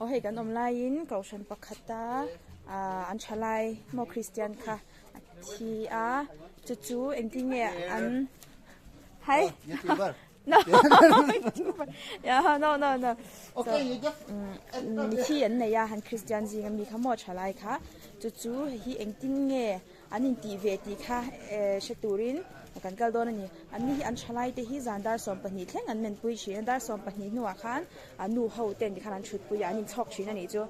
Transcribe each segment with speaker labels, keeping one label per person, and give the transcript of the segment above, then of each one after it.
Speaker 1: Aw hei kan awm laiin kohhran pakhata ah an thalai maw Christian kha a thi a chu chu engtin nge an hai no no no no mithi an nei a han Christian zinga mi kha maw thalai kha chu chu hei hi engtin nge An intih ve tih kha hre turin kan kal dawn a ni. Anni hi an thalai te hi zan dar 12 thleng an menpui thin a, dar 12 hnuah khan nu ho ten tikhan an thutpui a, an inchhawk thin a nih chu.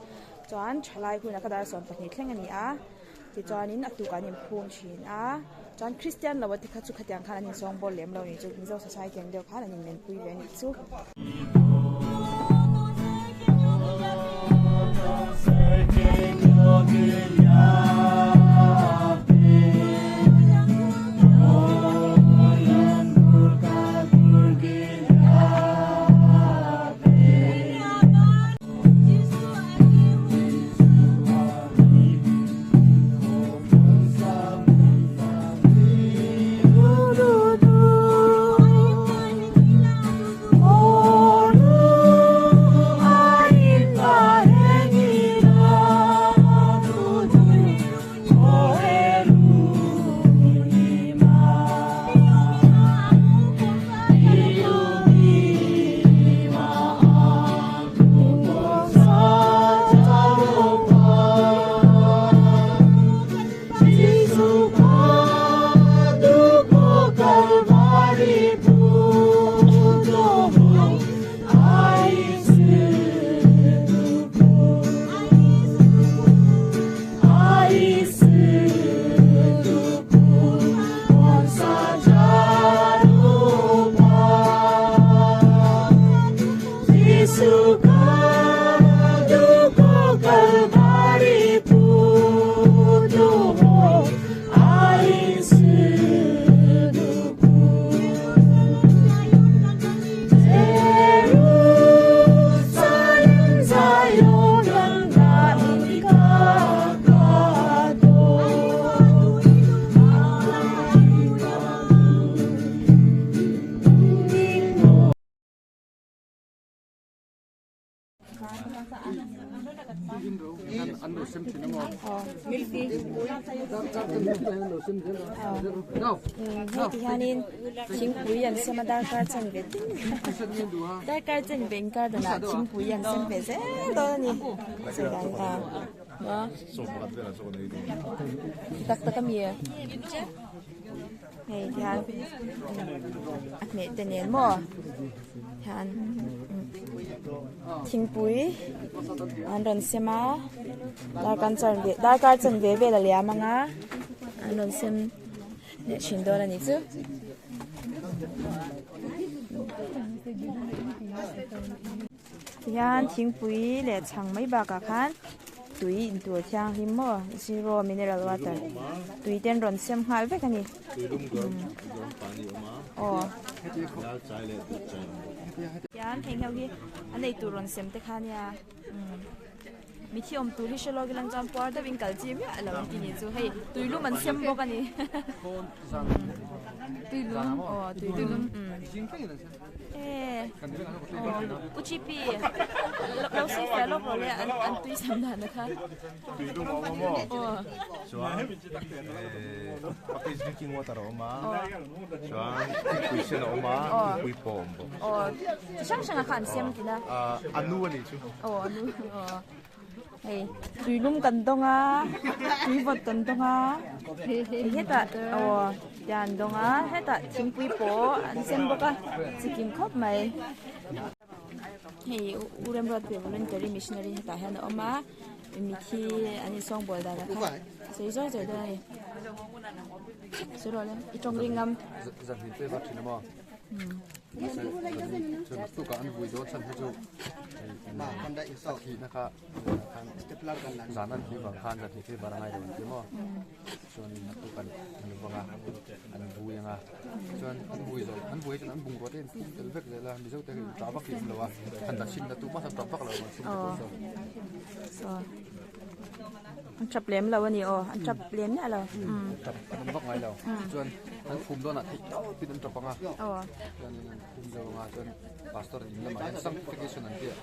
Speaker 1: Chuan thalai hunah kha dar 12 thleng a ni a, tichuanin a tukah an inphum thin a. Chuan Kristian lo a te kha chu khatiang khan an insawngbawl lem lo a nih chu, Mizo society ang deuh khan an inmenpui ve a nih chu. Hei ti hianin thingpui an sem a darkar chanve tin darkar chanve inkar danah thingpui an sem ve zel dawn a ni tak tak a mi hei ti hian a hmeh te nen maw hian thingpui an rawn sem a darkar chanve darkar chanve vel a liam ang a an rawn sem leh thin dawn a nih chu. Tihian thingpui leh chhang mai bakah khan tui intur thianghlim maw zero mineral water tui te an rawn sem nghal vek a ni aw tihian heng ho hi an eitur rawn sem te kha nia mithi awm tur hi hre lawk ila chuan puar deuhin kal chi miah lo an ti nih chu hei tuilum an sem bawk a ni tuilum aw tuilum. U Chipi lo sawi fiah lawk rawh le an tui sam dan a kha.
Speaker 2: Tui lum a awm a maw? Chuan package drinking water a awm a, chuan thingpui sen a awm a, thingpui pawh a awm bawk.
Speaker 1: Aw, chi hrang hrang a kha an siam tina.
Speaker 2: A nu a nih chu.
Speaker 1: Aw a nu aw. Hei tui lum kan dawng a, tui vawt kan dawng a, hei hetah aw tian an dawng a, hetah thingpui pawh an sem bawk a, chikim khawp mai. Hei U Remruatpuia voluntary missionary hetah hian a awm a, mithi an insawngbawl dan a kha a sawi zawi zawi dawn a ni. Sawi rawh le, i tawng ring ngam. An tap lem lo a ni aw, an tap lem miah lo.
Speaker 3: Tap an awm vak ngai lo. Chuan an phum dawnah theih tawpin an tap ang a. Chuanin an phum deuh ang a, chuan pastor in lamah hian sanctification an tia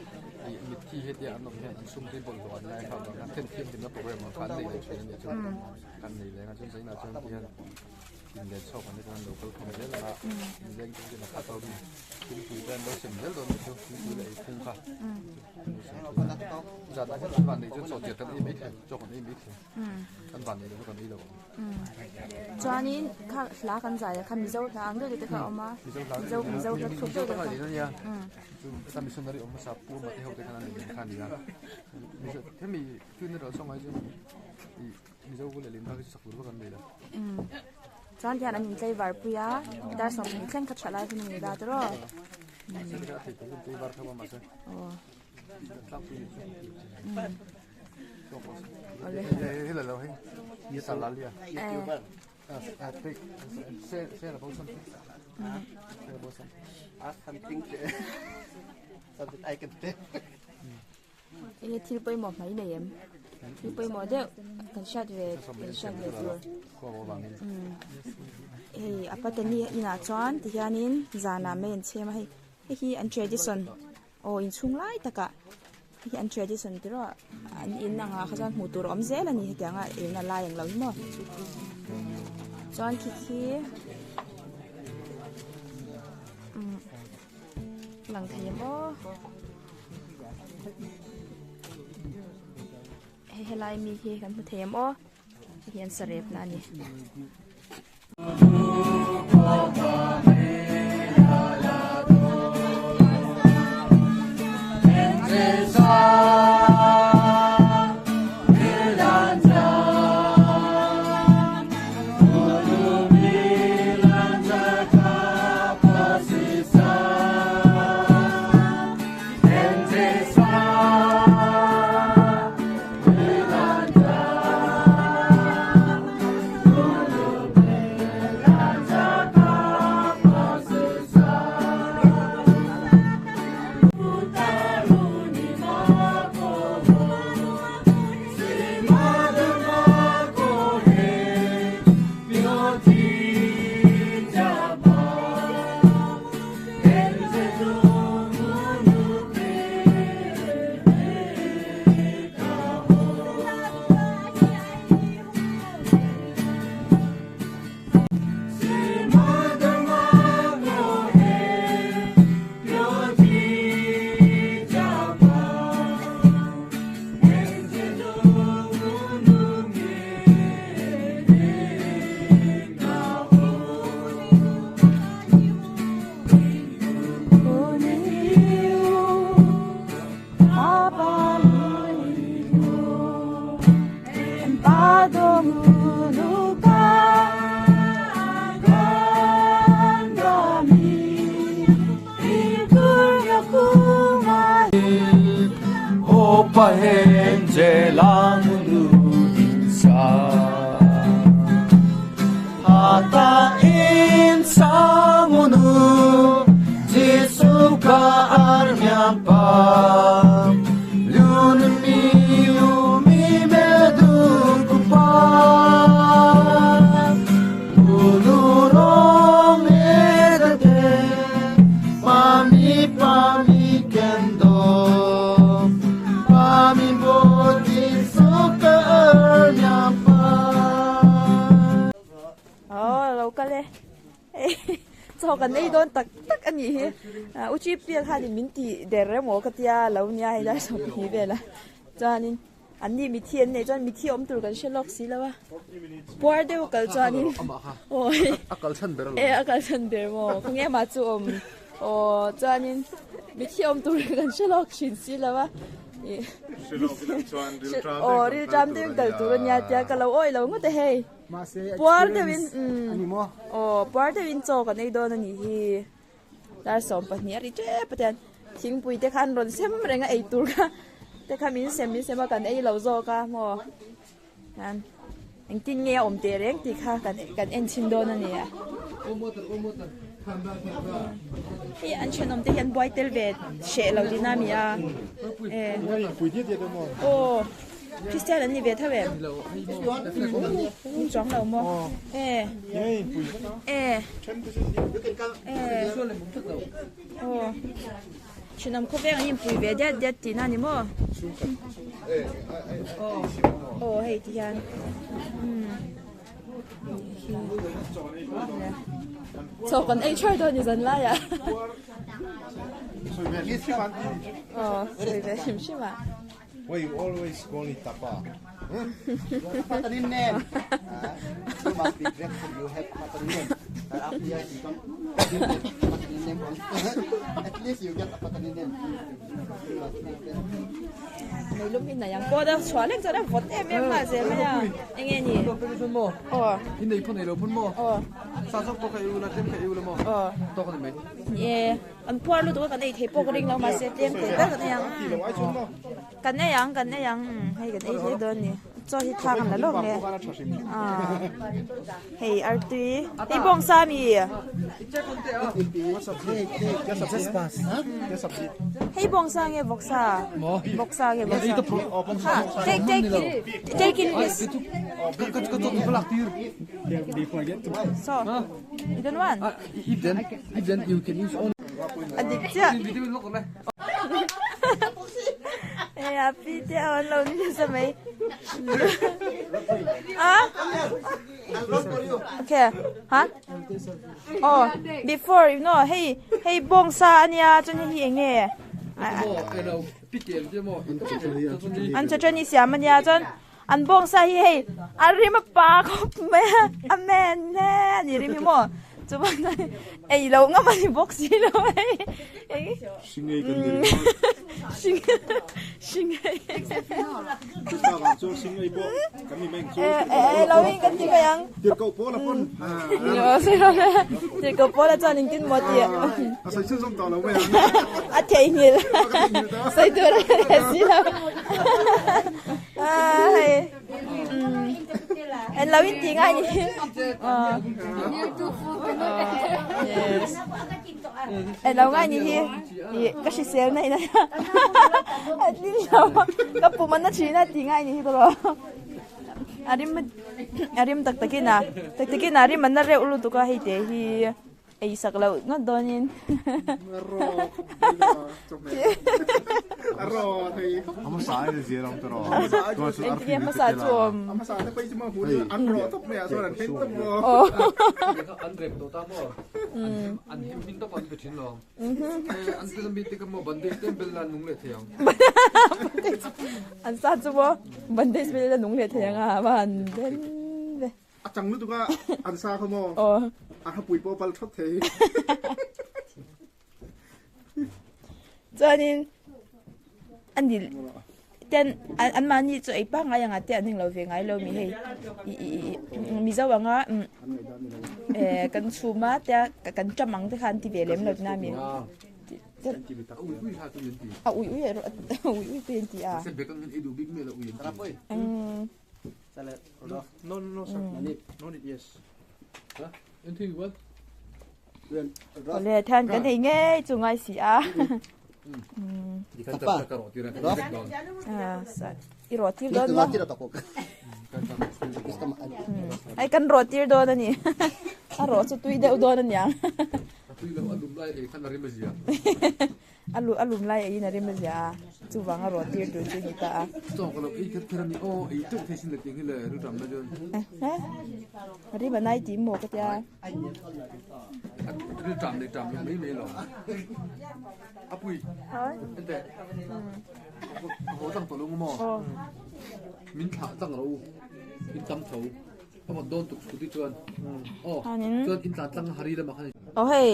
Speaker 3: ih mitthi hetia an awm hian an sum te bawlhhlawh an lai kha avang khan then thianghlimna program ang kha an nei leh thin a nih chu. Kan nei leng a, chuan zainah chuan ti hian inlen chhawk an ni chuan an lo kal khawm zel ang a, inleng te hian a khat awm thingpui te an lo sem zel dawn a nih chu, thingpui leh eiphung kha. Zan ah hian an van nei chuan chaw chiah kan ei mai thei, chaw kan ei mai thei. An van nei lo chu kan ei lo ang.
Speaker 1: Chuanin kha hla kan zai ah khan Mizo hla ang deuh deuh te kha a awm a.
Speaker 3: Mizo hla
Speaker 1: Mizo Mizo hla thluk deuh deuh
Speaker 3: kha. Mizo nia. Chu heta missionary awm hmasa Pu Mate ho te khan an nei kha a ni a. Mizo hemi funeral song ai chuan ih Mizo leh lin bak hi chu sak tur vak an nei lo.
Speaker 1: Chuan tihian an intlaivar pui a, dar 20 thleng kha tha lai hun a ni la tiraw. Enge thil pawimawh hmai nei em? Thil pawimawh deuh kan hriat ve kan hriat ve tur. Hei a patani inah chuan tihianin zanah mai an chhem a hei hei hi an tradition aw inchhung lai takah hei hi an tradition ti rawh an in angah kha chuan hmuh tur a awm zel a ni hetianga elna lai ang lo hi maw chuan khi khi umm lang thei em aw. Hei helai mi hi kan hmu thei em aw hei hi an sarep na a ni. Chaw kan ei dawn tak tak a nih hi u Chipial khanin min tih der emaw ka tia lo nia hei dar 20 vel a chuanin an ni mithi an neih chuan mithi awm tur kan hre lawk si lo a puar deuh kal chuanin awi
Speaker 3: a kal chhan ber
Speaker 1: e a kal chhan ber maw khawnge mah chu awm aw chuanin mithi awm tur kan hre lawk thin si lo a aw rilṭam deuhin kal tur a nia tia ka lo awih lo ngawt e hei. Puar deuhin umm aw puar deuhin chaw kan ei dawn a nih hi dar 20 a ri tep a tian thingpui te khan rawn sem reng a ei tur kha te kha min sem min sem a kan ei lo zawk a maw hian engtin nge a awm teh reng tih kha kan kan en chhin dawn a ni a hei an thenawm te hian buai tel ve hreh lo tihna a ni a e aw. Christian an ni ve tho em? Ni chuang lo maw? E. E. E. Aw. Thenawm khawveng an inpui ve diat diat tihna a ni maw? Aw hei ti hian umm chaw kan ei thuai dawn ni zan laiah aw sawi ve hrim hrim ah.
Speaker 2: Why you always call it tapa?
Speaker 4: Patanin name. You must be grateful you have Patanin name. But after you don't Patanin name also. At least you get a Patanin name. You must be grateful.
Speaker 1: Meilum hi nei ang pawh a chhuah lek chuan a vawt em em nghal zel mai a eng nge ni aw
Speaker 3: I nei phaw nei lo phun maw
Speaker 1: aw
Speaker 3: sa zawk pawh ka ei ula tlem ka ei ula maw
Speaker 1: aw
Speaker 3: tawk a ni mai
Speaker 1: ni e An puar lutuk a kan ei thei pawh ka ring lo mahse tlem thei ber kan ei ang kan ei ang kan ei ang hei kan ei hle dawn a ni chaw hi thak an la lawk nge ah hei artui hei bawngsa ami hei bawngsa nge vawksa vawksa nge vawksa ha take take take in please so you don't want A dik chiah. Hei a pi te a an lo ni nasa mai. A? Okay. Ha? Oh, before you know, hei hei bawng sa ania chuan hei hi enge? An chawchani siam ania chuan An bawngsa hi hei a rim a pa khawp mai a, amen hle a ni rim hi maw chuan ei loh ngam a ni bawk si lo hei
Speaker 2: Hringei kan ni ringawt.
Speaker 1: Hringei
Speaker 2: Krista vang chuan hringei pawh kan ni mai ang chu.
Speaker 1: E lo in kan ti mai ang.
Speaker 2: Tirhkoh pawl a pawn.
Speaker 1: Tirhkoh pawl a chuan engtin maw tih.
Speaker 2: A sawi chhunzawm tawh lo mai ang.
Speaker 1: A theihnghilh. Sawi tur a hre si lo. Hei en lo in tih ngai ni yes en lo ngai ni hi ih ka hrisel na in a ka pum a na thin a tih ngai ni hi tawh a rim a rim tak tak in a tak tak in a rim a na reuh lutuk a hei te hi. Ei sak loh ngawt dawnin. Engtin nge hmasa chu awm? An sa chu maw bandage bel a nung leh thei ang a va han den ve.
Speaker 2: A chang lutuk a, an sa kha maw? A hapui pawh pal thawt thei.
Speaker 1: Chuanin an ni ten an mahni chu ei pangngai anga te an englo ve ngai lo mi hei Mizo anga kan chhum a tia kan ṭam ang te kha an ti ve lem lo tina mi. A ui ui erawh a ui ui te an ti a.
Speaker 2: No, no, no, sir. No need, yes.
Speaker 1: Awle thian kan ei ngei chu ngai si a. I rawh tir dawn maw? Ai kan rawh tir dawn a ni. A rawh chu tui deuh dawn a niang. A lu a lum lai eiin a rim a zia a, chuvang a rawh tir tur chu ni ta a. Eh, rim a nai tih maw ka tia. Aw hei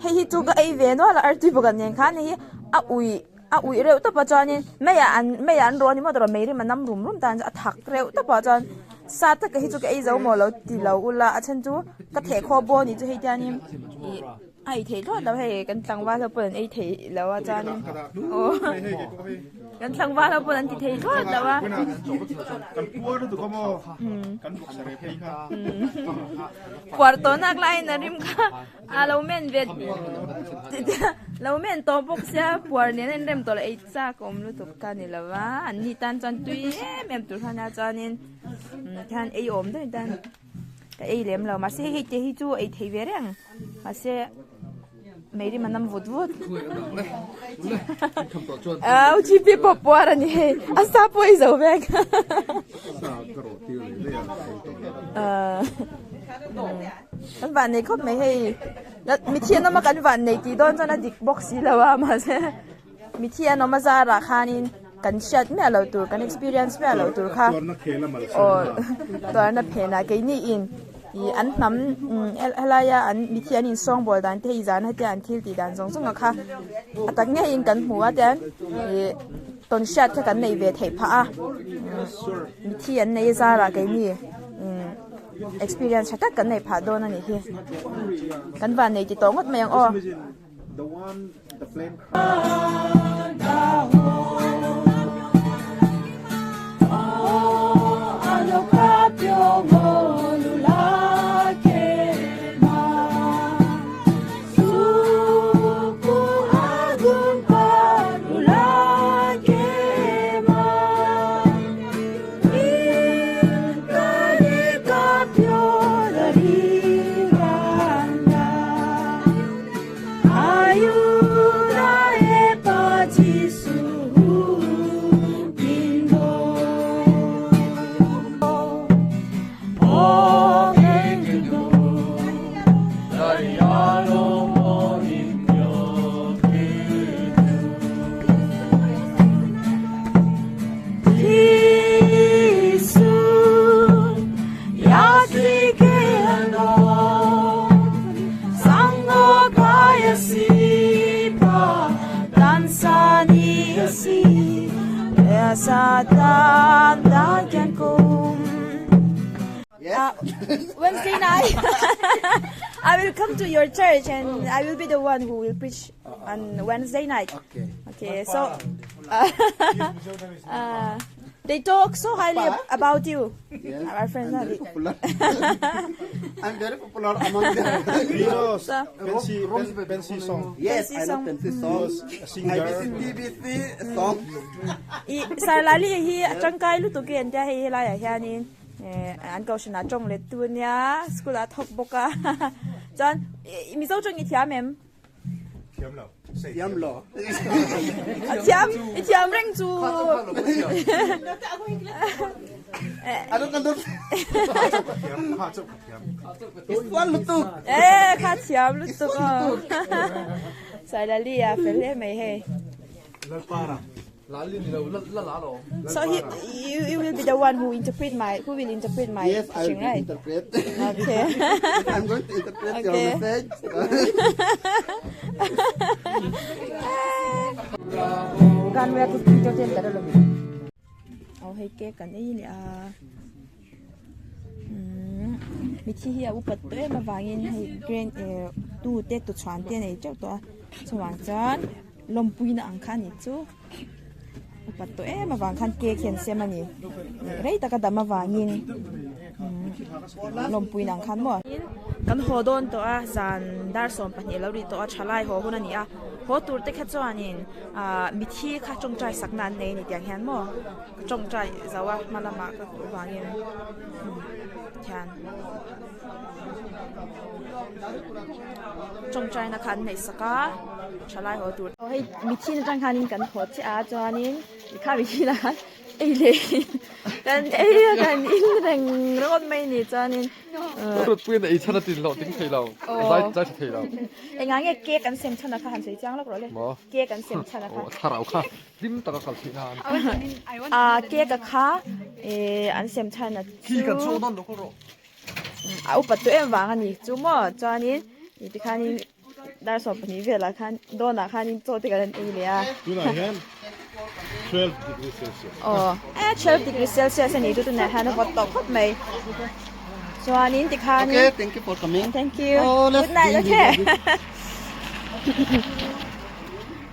Speaker 1: hei hi chu ka ei ve nual a artui pakhat nen khan hei hi a uih a uih reuh tawp a chuanin meiah an meiah an rawh a ni maw tawrh mei rim a nam rum rum tan a thak reuh tawp a chuan sa taka hi chu ka ei zo maw lo ti lo ula a chhan chu ka thehkhawp bawk a ni chu hei tianin ih. A ei theih thlawt lo hei kan tlangval ho pawn an ei thei lo a chuanin aw kan tlangval ho pawn an ti thei thlawt lo a. Puar tawh nak laiin a rim kha a lo men ve lo men tawh bawk sia puar nen a inrem tawh lo ei chak awm lutuk ka ni lo va an ni tan chuan tui em em tur kha nia chuanin khian ei awm daih tan. Ka ei lem lo mahse hei te hi chu ei thei ve reng mahse meirim a nam vut vut au GP pawh puar a ni hei a sa pawh ei zo vek kan van nei khawp mai hei mitthi an awm a kan van nei tih dawn chuan a dik bawk si lo a mahse Mithi an awm a zarah khanin kan hriat miah loh tur kan experience miah loh tur kha aw tuarna phenah keini in ih an hnam helaia an mithi an insawngbawl dan te hi zan hetia an thil tih dan zawng zawng a kha a tak ngeiin kan hmu a tian ih tawn hriat kha kan nei ve theih phah a mithi an nei a zarah keini experience tha tak kan neih phah dawn a nih hi kan vannei ti tawh ngawt mai ang aw.
Speaker 2: The one, the plane
Speaker 1: Wednesday night I will come to your church and I will be the one who will preach on Wednesday night.
Speaker 4: Okay.
Speaker 1: Okay, so uh, they talk so highly about you.
Speaker 4: Yes.
Speaker 1: Our friends
Speaker 4: I'm
Speaker 1: are
Speaker 4: very popular. I'm very popular among them.
Speaker 2: Heroes,
Speaker 1: So-
Speaker 2: Pensi, Pensi song.
Speaker 4: Yes,
Speaker 1: Fancy
Speaker 4: I
Speaker 1: song.
Speaker 4: love fancy song.
Speaker 2: A
Speaker 4: I
Speaker 2: singer.
Speaker 4: listen BBC song.
Speaker 1: I Sarlali hi a tangkai lutuk hi an tia hei helaiah hianin eh an kohhran ah tawng let tu ania school ah thawk bawk a chuan Mizo tawng i thiam em?
Speaker 2: Thiam lo.
Speaker 4: Thiam lo.
Speaker 1: A thiam i thiam reng chu.
Speaker 4: Ano kan dun?
Speaker 2: Thiam, kha chauh ka thiam.
Speaker 4: Isual lutuk.
Speaker 1: Eh kha thiam lutuk aw. Sarlali a fel hle mai hei.
Speaker 2: Lalpara.
Speaker 1: So he, you, you will be the one who interpret my, who will interpret my
Speaker 4: Yes, I will
Speaker 1: teaching,
Speaker 4: be
Speaker 1: right?
Speaker 4: interpret.
Speaker 1: Okay.
Speaker 4: I'm going to interpret your
Speaker 1: Okay.
Speaker 4: message.
Speaker 1: Aw hei cake kan ei leh a umm mithi hi a upat tawh em avangin hei grand eh tu te tuchhuan te a nei teuh tawh a chuvang chuan lawmpuina ang kha a ni chu upat tawh em avang khan cake hi an sem a ni rei taka dam avangin umm lawmpuina ang khan maw. Kan haw dawn tawh a zan dar 12 a lo ri tawh a thalai haw hun a ni a haw tur te kha chuanin ah mithi kha tawngtai sakna an nei a ni tiang hian maw ka tawngtai zo a hma lamah ka hmuh vangin hian tawngtaina kha an neih sak a thalai haw tur aw hei mithi na tang khanin kan haw chiah a chuanin kha mithi na khan ei leh kan ei a kan in reng ringawt mai a ni chuanin
Speaker 3: Rutpuiin ei chhan a tin loh ding thei lo zai zai tha thei lo
Speaker 1: engah nge cake an sem chhan a kha han sawi chiang lawk rawh le cake an sem chhan a kha
Speaker 3: aw thlarau kha hlim taka kal theih nan
Speaker 1: a cake a kha eh an sem chhan a
Speaker 3: khi kan chhuak dawn lo khaw rawh
Speaker 1: a upat tawh em vang a ni chu maw chuanin tikhanin dar 12 velah khan dawnah khanin chaw te kan han ei leh a
Speaker 2: Tunah hian 12 degree Celsius.
Speaker 1: Aw eh 12 degree Celsius a ni chu tunah hian a vawt tawh khawp mai chuanin tikhanin
Speaker 4: Okay, thank you for coming.
Speaker 1: Thank you.
Speaker 4: Oh, let's
Speaker 1: Good night,
Speaker 4: drink
Speaker 1: okay.
Speaker 4: this.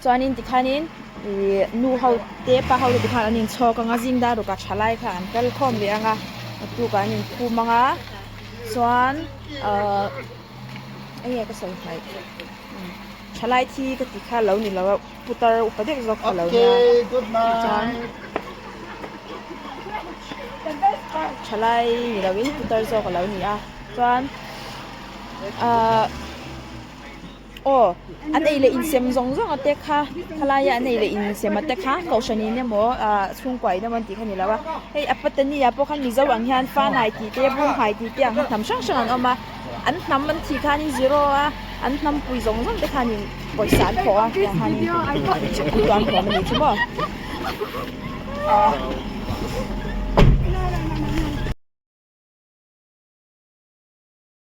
Speaker 1: Chuanin tikhanin ihh nu ho te pa ho te tikhan an inchhawk ang a zing dar ruk ah thalai kha an kal khawm leh ang a naktuk ah an inkhum ang a chuan ahh enge ka sawi hmaih thalai thi ka ti kha lo ni lo a putar upa deuh zawk kha lo nia chuan thalai ni lo in putar zawk a lo ni a chuan ahh. Aw, an ei leh insem zawng zawng a te kha, khalaia an ei leh insem a te kha kohhran in emaw ah chhungkua in emaw an tih kha ni lo a, hei a patani ah pawh khan mizo ang hian fanai tih te bunghai tih te ang khan hnam hrang hrang an awm a, an hnam an thih khanin zero a an hnam pui zawng zawng te khanin pawisa an thawh a tiang khanin tuam hlawm a nih chu maw.